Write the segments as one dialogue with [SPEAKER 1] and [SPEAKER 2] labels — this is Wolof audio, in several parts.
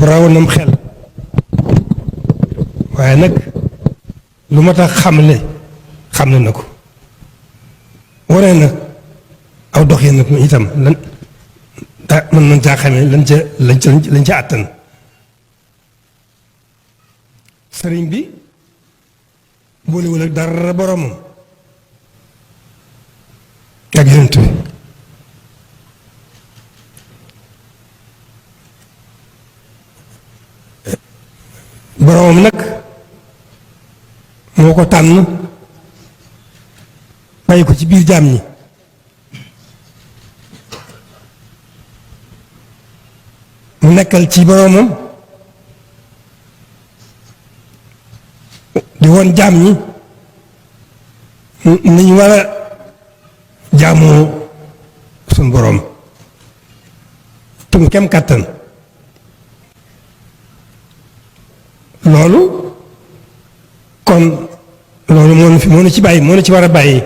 [SPEAKER 1] rawoon nam xel waaye nag lu ma tax xamle na ko waree na aw dox yi nag itam lan daa mën nañ caa xamee lañ ca àttan sëriñ bi boolewul ak dara boromam ak yonent bi boromam nag moo ko tànn bàyyi ko ci biir jaam ñi mu nekkal ci boromam di woon jaam ñi ni ñu war a jaamoo suñu borom tum kem kàttan loolu kon loolu moo nu ci bàyyi moo nu ci war a bàyyi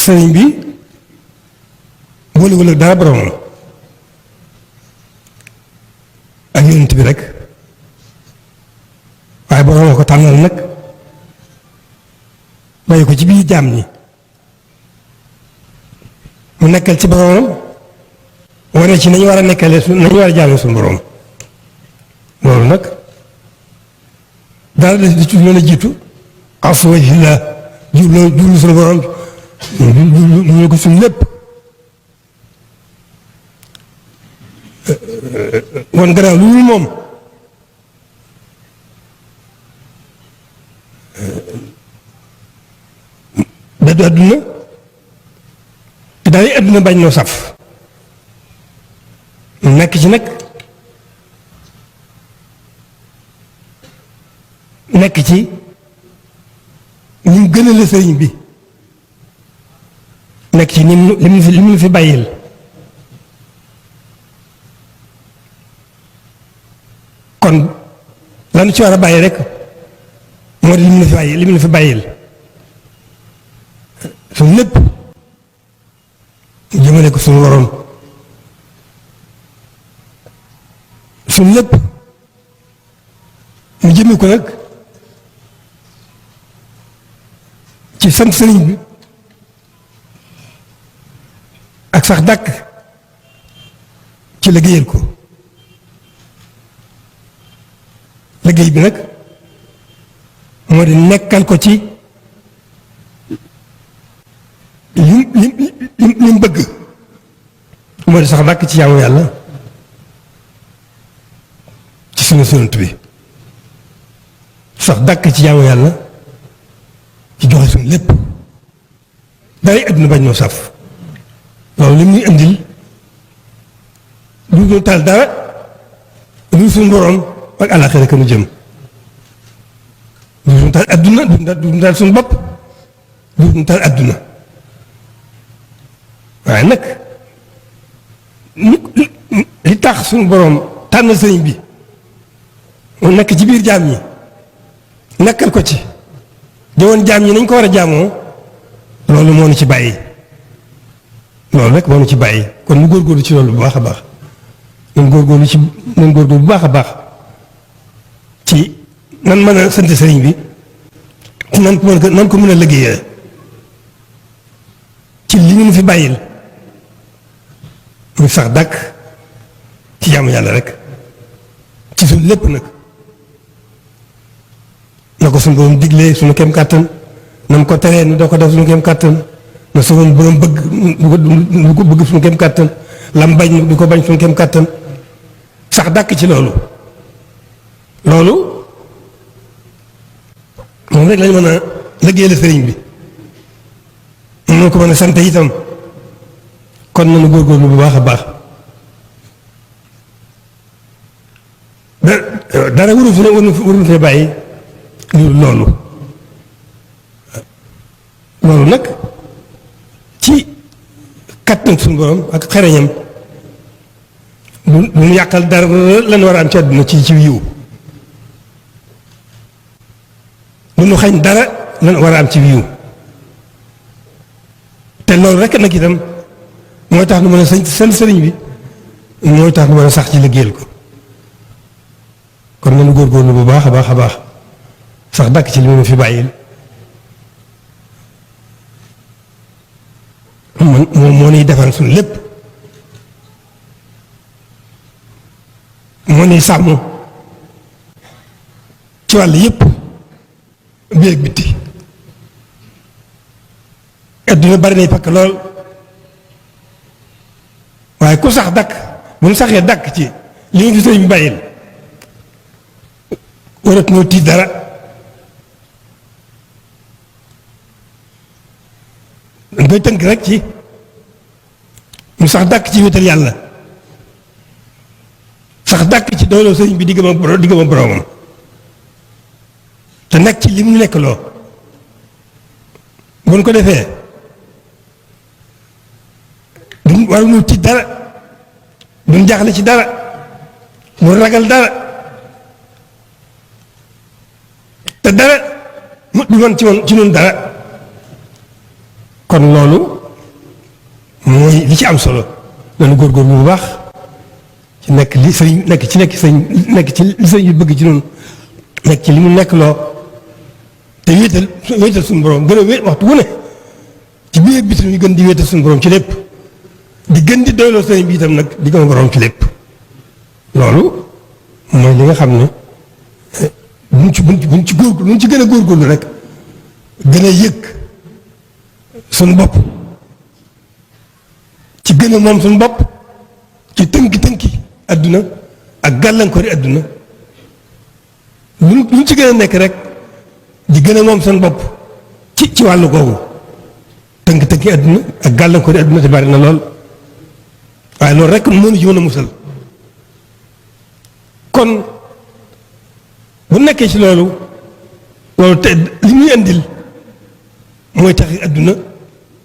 [SPEAKER 1] sëriñ bi boolewul ak dara boromam ak yonent bi rek waaye boromam ko tànnal nag bàyyi ko ci biir jaam ñi mu nekkal ci boromam wane ci nañu war a nekkale nañu war a jaamu suñu borom loolu nag dara di ci mën a jiitu asu wajhillah jublu suñu borom jublu ko suñu lépp wan gannaaw lu dul moom dadu àdduna daal àdduna bañ noo saf nekk ci nag nekk ci ni mu gënale sëriñ bi nekk ci li mu fi bàyyil kon lanu ci war a bàyyi rek moo di li mu fi bàyyil suñu lépp jëmale ko suñu waroon suñu lépp mu jëme ko nag ci sant sëriñ bi ak sax dàkk ci liggéeyal ko liggéey bi nag moo di nekkal ko ci li mu bëgg moo di sax dàkk ci jaamu yàlla ci sunu Yonent bi sax dàkk ci jaamu yàlla ci joxe suñu lépp day àdduna bañ noo saf loolu li muy indil du ñu taal dara lu suñu borom ak àllaaxira ka nu jëm du ñu taal àdduna du ñu taal suñu bopp du ñu taal àdduna waaye nag li tax suñu borom tànn sëriñ bi mu nekk ci biir jaam ñi nekkal ko ci jëwoon jaam ñi nañ ko war a jaamoo loolu moo nu ci bàyyi loolu rek moo nu ci bàyyi kon nu góorgóorlu ci loolu bu baax a baax nan góorgóorlu bu baax a baax ci nan mën a sant sëriñ bi ci nan ko mën a liggéeyee ci li ñu fi bàyyil muy sax dàkk ci jaamu yàlla rek ci suñu lépp nag na ko suñu borom diglee suñu kem kàttan na mu ko teree nu doo ko def suñu kem kàttan na suñu borom bëgg ko bëgg suñu kem kàttan lam bañ du ko bañ suñu kem kàttan sax dàkk ci loolu moom rek lañ mën a liggéeyal sëriñ bi moom ko mën a sant itam kon nañu góorgóorlu bu baax a baax dara waru fee bàyyi loolu nag ci kattan suñu borom ak xereñam bu mu yàqal dara lan war a am ci àdduna ci yiw bu nu xañ dara lan war a am ci yiw te loolu rek nag itam mooy tax nu mën a sant sëriñ bi mooy tax mu mën a sax ci liggéeyal ko kon nañu góorgóorlu bu baax a baax a baax sax dàkk ci li mu fi bàyyil moom moo ñuy defal suñu lépp moo ñuy sàmm ci wàll yépp biir ak bitti adduna bari nay pakk lool waaye ku sax dàkk bu ñu saxee dàkk ci li mu fi sëriñ bi bàyyil warat noo tiit dara dañ koy tënk rek ci mu sax dàkk ci wéetal yàlla sax dàkk ci dooloo sëriñ bi diggam ak boroomam te nekk ci li mu nekk loo bu ñu ko defee duñ waruñu tiit dara duñ jaaxle ci dara mu ragal dara te dara mu du man ci noonu dara kon loolu mooy li ci am solo nañu góorgóorlu bu baax ci nekk li sëriñ nekk ci li sëriñ bi bëgg ci noonu nekk ci li mu nekk loo te wéetal suñu borom gën a wéet waxtu wu ne ci biir bitim ñu gën di wéetal suñu borom ci lépp di gën di doyloo sëriñ bi itam nag di gën a borom ci lépp loolu mooy li nga xam ne buñ ci gën a góorgóorlu rek gën a yëg suñu bopp ci gën a moom suñu bopp ci tënki adduna ak gàllankoori adduna luñ ci gën a nekk rek di gën a moom suñu bopp ci wàllu googu tënki adduna ak gàllankoori adduna te bari na lool waaye loolu rek mënu ci mën a musal kon bu nekkee ci loolu te li muy andil mooy taxi adduna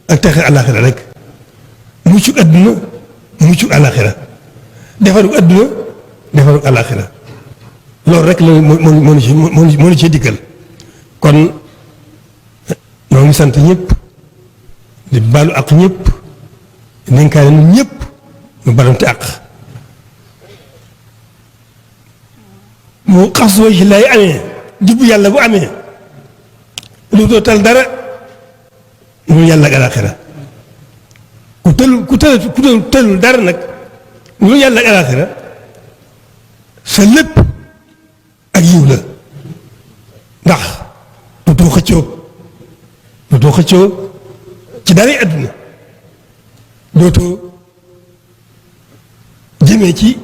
[SPEAKER 1] ak taxi àllaaxira rek muccug adduna muccug àllaaxira defarug adduna defarug àllaaxira loolu rek la moo ñu ci diggal kon ñoo ngi sant ñëpp di baalu ak ñëpp dénkaane ñun ñëpp ñu balante ak mu xas wa ci lay amee jubbu yàlla bu amee lu doo tal dara lu yàlla ak alaaxira ku tëlul dara nag lu yàlla ak alaaxira sa lépp ak yiw la ndax dootoo xëccoo ci dara àdduna dootoo jëmee ci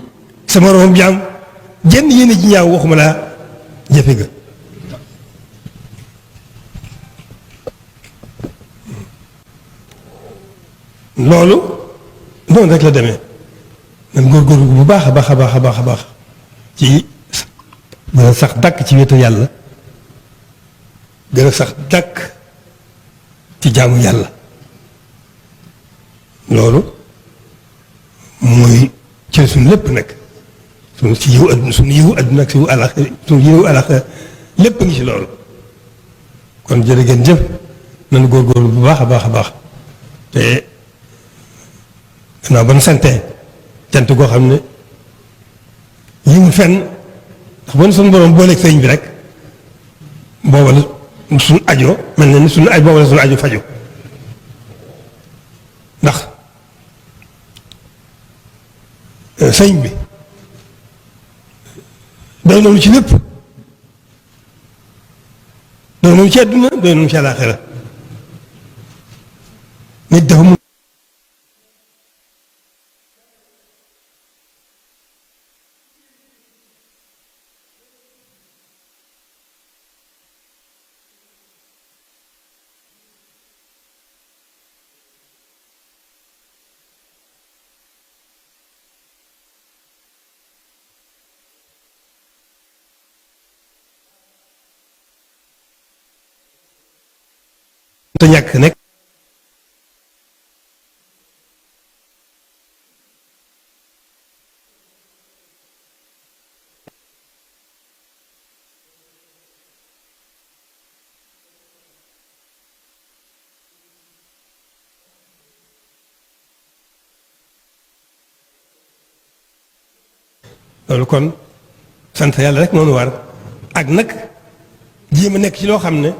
[SPEAKER 1] sa moroom jaam jenn yéene ji ñaaw waxuma laa jafe ga loolu noonu rek la demee nan góorgóorlu bu baax a baax a baax a baax a baax ci gën a sax dàkk ci wéetal yàlla gën a sax dàkk ci jaamu yàlla loolu mooy ci suñu lépp nag suñu ci yiw adduna suñu yiwu adduna ak suñu yiwu àllaxira lépp a ngi ci loolu kon jërë ngeen jëf nañu góorgóorlu bu baax a baax a baax te gannaaw ba nu santee cant goo xam ne yimul fenn ndax ba nu suñu borom booleeg sëñ bi rek booba la suñu ajo mel na ni booba la suñu ajo faju ndax sëñ bi doy noonu ci lépp doy noonu ci àdduna doy noonu ci àllaaxira nit dafa mun te ñàkk nekk loolu kon sant yàlla rek moo nu war ak nag jéem a nekk ci loo xam ne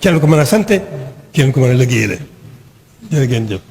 [SPEAKER 1] kenn ko mën a sante kenn ko mën a liggéeyale jërë ngeen jëf